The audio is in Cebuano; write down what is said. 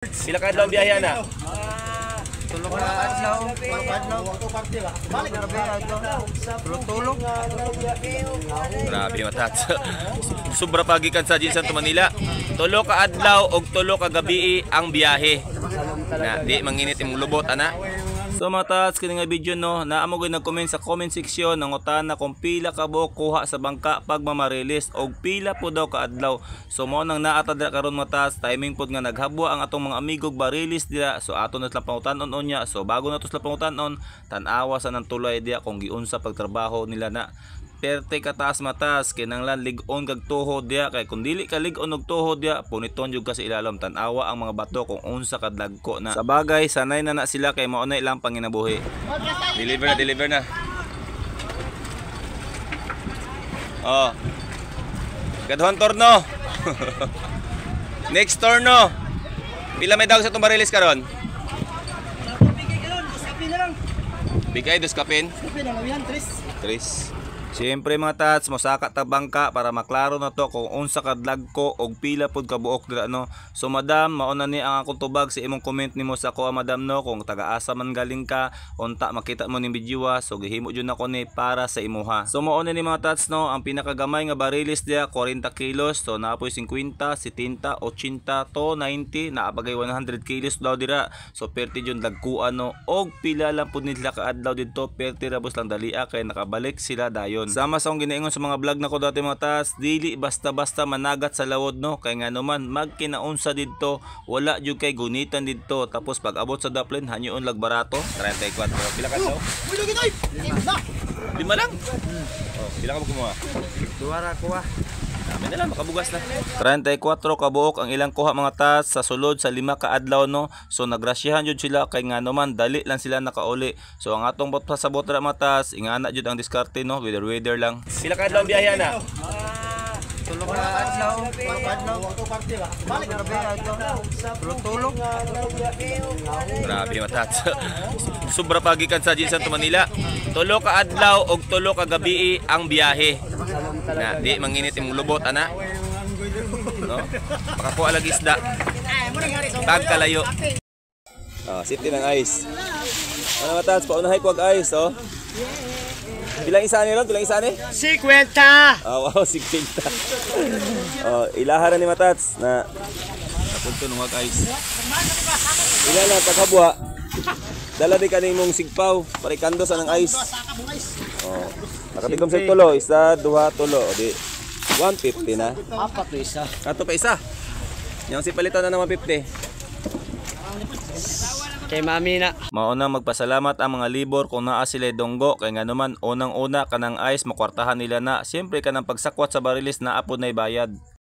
Pila ka adlaw biyahe na? Tulo ka adlaw, tulo ka adlaw. Balik gabi adlaw. Tulo-tulo. Grabe, matats. Sobra pagikan sa GenSan to Manila. Tulo ka adlaw og tulo ka gabi ang biyahe. Na di manginit imong lubot ana. So mga tats, kini nga video no, naa mo gyud nag-comment sa comment section nangutana kung pila ka buok kuha sa bangka pag mamarilis og pila po daw ka adlaw. So mao nang naa ta dira karon, mga tats, timing pod nga naghabwa ang atong mga amigo barilis dira. So ato na sila pangutan-on unya. So bago na to sila pangutan-on, tan-awa sa nang tulay diya kung giunsa pagtrabaho nila na. Perte kataas matas, kinanglan lig-on kag tuhod diya, kay kung dili ka lig-on og tuhod diya, puniton jud ka sa ilalom. Tan-awa ang mga bato kung unsa kadlagko na. Sa bagay, sanay na na sila kay mao na ilang panginabuhi. Deliver na, deliver na. Oh. Kadhuan torno. Next torno. Pila may dawg sa itong barilis karon? Bigay dos kapin. Tres. Siyempre mga tats, mosaka ta bangka para maklaro na to kung unsa kadlag ko og pila pod ka buok dira no. So madam, mao na ni ang akong tubag sa imong comment nimo sa ako, madam no, kung taga-asa man galing ka, unta makita mo ning video ah. So gihimo jud nako ni para sa imuha. So mao na ni mga tats no, ang pinakagamay nga barilis diya 40 kilos. So naa poy 50, 70, 80 to 90, naa pa gay 100 kilos daw dira. So perti jud lagkuan no, og pila lang pud nila kaadlaw didto, perti ra bus lang dalia kay nakabalik sila dayon. Sama sa akong ginaingon sa mga vlog nako dati mga tas, dili basta-basta managat sa lawod no, kay nga naman magkinaunsa didto, wala jud kay gunitan didto. Tapos pag abot sa daplin, hanyoon lag barato. 34. Pila ka daw? Lima lang. Oh, pila ka mo kumuha? Duha ra kuha. Dami na lang, makabugas na. 34 kabuok ang ilang kuha mga tas sa sulod sa 5 ka adlaw no. So nagrasyahan jud sila kay nga naman dali lang sila nakauli. So ang atong bot sa bot ra mga tas, ingana jud ang diskarte no, weather weather lang. Pila ka adlaw biyahe na? Tulo ka adlaw, tulo ka adlaw. Balik gabi adlaw. Tulo-tulo. Grabe matats. Sobra pagikan sa GenSan to Manila. Tulo ka adlaw og tulo ka gabi ang biyahe. Na di manginit imong lubot ana. No? Makakuha lagi isda. Pagkalayo. Ah, city ng ice. Ano matats, paunahay ko ag ice oh. Bilang isa ni ron, bilang isa ni? 50! Ah, wow, 50. Oh, ilaha na ni Matats na napunto nung wag ice. Ila na paghabwa. Dala di kaning mong sigpaw, parikando sa ng ice. Oh. Nakatikom sa tulo, isa, duha, tulo, o di 150 na. Apat na isa. Ato pa isa. Yang si palitan na ng 150. Kay mami na. Mauna magpasalamat ang mga libor kung naa sila donggo kay nga naman unang-una kanang ice makwartahan nila na. Siyempre kanang pagsakwat sa barilis na apod na bayad.